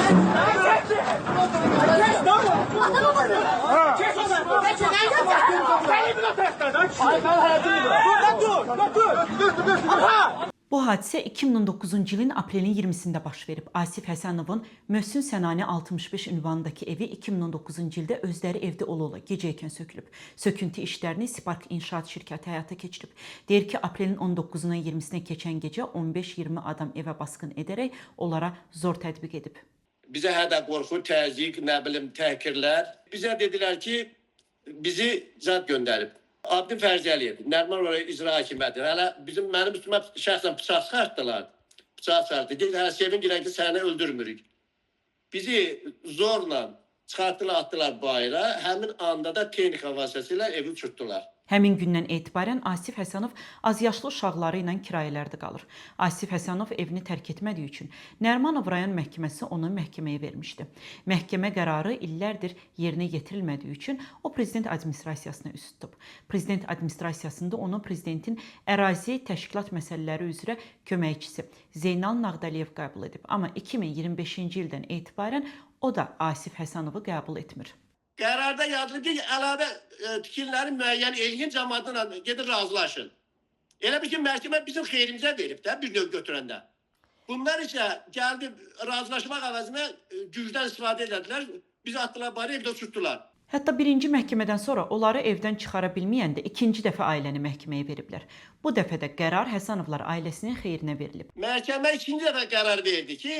Bu hadisə 2019-cu ilin aprelin 20-sində baş verib. Asif Həsənovun Möhsün Sənani 65 ünvanındakı evi 2019-cu ildə özləri evdə ola-ola gecəykən sökülüb. Söküntü işlərini Spark İnşaat şirkəti həyata keçirib. Deyir ki, aprelin 19-undan 20-sinə keçən gecə 15-20 adam evə basqın edərək onlara zor tətbiq edib. Bizə hədə qorxu, təzyiq, nə bilim, təhqirlər. Bizə dedilər ki, bizi zat göndərib. Abdin Fərzəliyev, Nərimanov rayon icra hakimiyyəti. Hələ mənim üstümə şəxsən bıçaq çıxartdılar. Bıçaq çıxartdı. Dedi, hələ sevin girən ki, səni öldürmürük. Bizi zorla çıxartdılar, atdılar bayıra. Həmin anda da texnika vasitəsilə evi uçurtdular. Həmin gündən etibarən Asif Həsənov azyaşlı uşaqları ilə kirayələrdə qalır. Asif Həsənov evini tərk etmədiyi üçün Nərimanov rayon məhkəməsi onu məhkəməyə vermişdi. Məhkəmə qərarı illərdir yerinə yetirilmədiyi üçün o prezident administrasiyasına üz tutub. Prezident administrasiyasında onu prezidentin ərazi təşkilat məsələləri üzrə köməkçisi Zeynal Nağdəliyev qəbul edib. Amma 2025-ci ildən etibarən o da Asif Həsənovu qəbul etmir. Qərarda yazılıb ki, əlavə tikintiləri müəyyən eləyin, cəmaatla gedin razılaşın. Elə bil ki, məhkəmə bizim xeyrimizə verib də bir növ götürəndə. Bunlar isə gəldi razılaşmaq əvəzinə gücdən istifadə elədilər. Bizi atdılar bayıra, evdə uçurtdular. Hətta birinci məhkəmədən sonra onları evdən çıxara bilməyəndə ikinci dəfə ailəni məhkəməyə veriblər. Bu dəfə də qərar Həsənovlar ailəsinin xeyrinə verilib. Məhkəmə ikinci dəfə qərar verdi ki,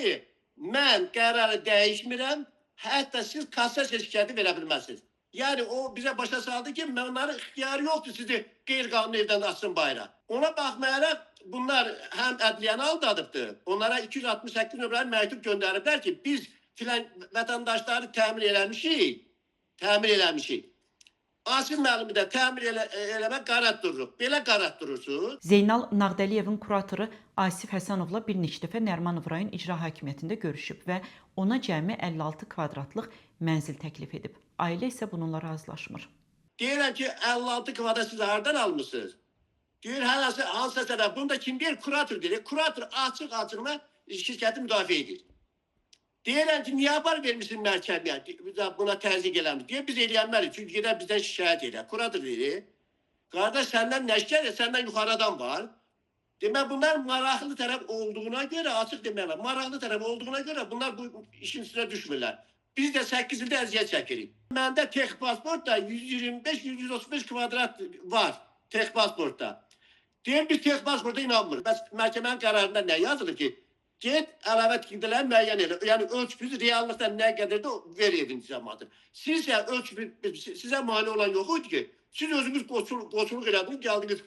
mən qərarı dəyişmirəm, hətta siz kassasiya şikayəti verə bilməzsiniz. Yəni o bizə başa saldı ki, onların ixtiyarı yoxdur sizi qeyri-qanuni evdən atsın bayıra. Ona baxmayaraq bunlar həm ədliyyəni aldadıbdır. Onlara 268 nömrəli məktub göndəriblər ki, biz filan vətəndaşları təmir eləmişik, təmir eləmişik. Asif müəllimi də təmir eləmək qərar dururuq. Belə qərar durursunuz. Zeynal Nağdəliyevin kuratoru Asif Həsənovla bir neçə dəfə Nərimanov rayon icra hakimiyyətində görüşüb və ona cəmi 56 kvadratlıq mənzil təklif edib. Ailə isə bununla razılaşmır. Deyirəm ki, 56 kvadrat siz hardan almışsınız? Deyir, hansısa səbəb. Bunu da kim deyir? Kurator deyir. Kurator açıq-açığına şirkəti müdafiə edir. Deyirəm ki, niyə apar vermişsin məhkəməyə? Buna təzyiq eləmiş. Deyir, biz eləyənmərik. Çünki gedər bizdən şikayət edir. Kurator deyir, qardaş səndən nə şikayət edir? Səndən yuxarı adam var. Demək, bunlar maraqlı tərəf olduğuna görə, açıq demək, maraqlı tərəf olduğuna görə bunlar bu işin üstünə düşmürlər. Biz də 8 ildə əziyyət çəkirik. Məndə texpasportda 125-135 kvadrat var texpasportda. Deyir, biz texpasporta inanmırıq. Bəs məhkəmənin qərarında nə yazılır ki? Get, əlavə tikintiləri müəyyən elə. Yəni, ölçünüz reallıqda nə qədərdir, ver evin cəmaatı. Sizsə sizə mane olan yox idi ki, siz özünüz qoçuluq elədiniz, gəldiniz,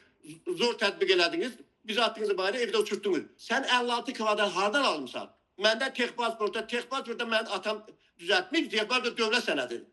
zor tətbiq elədiniz, bizi atdınız bayıra, evdə uçurtdunuz. Sən 56 kvadrat hardan almışsan? Məndə texpasportda mənim atam düzəltmir, texpasport dövlət sənədidir.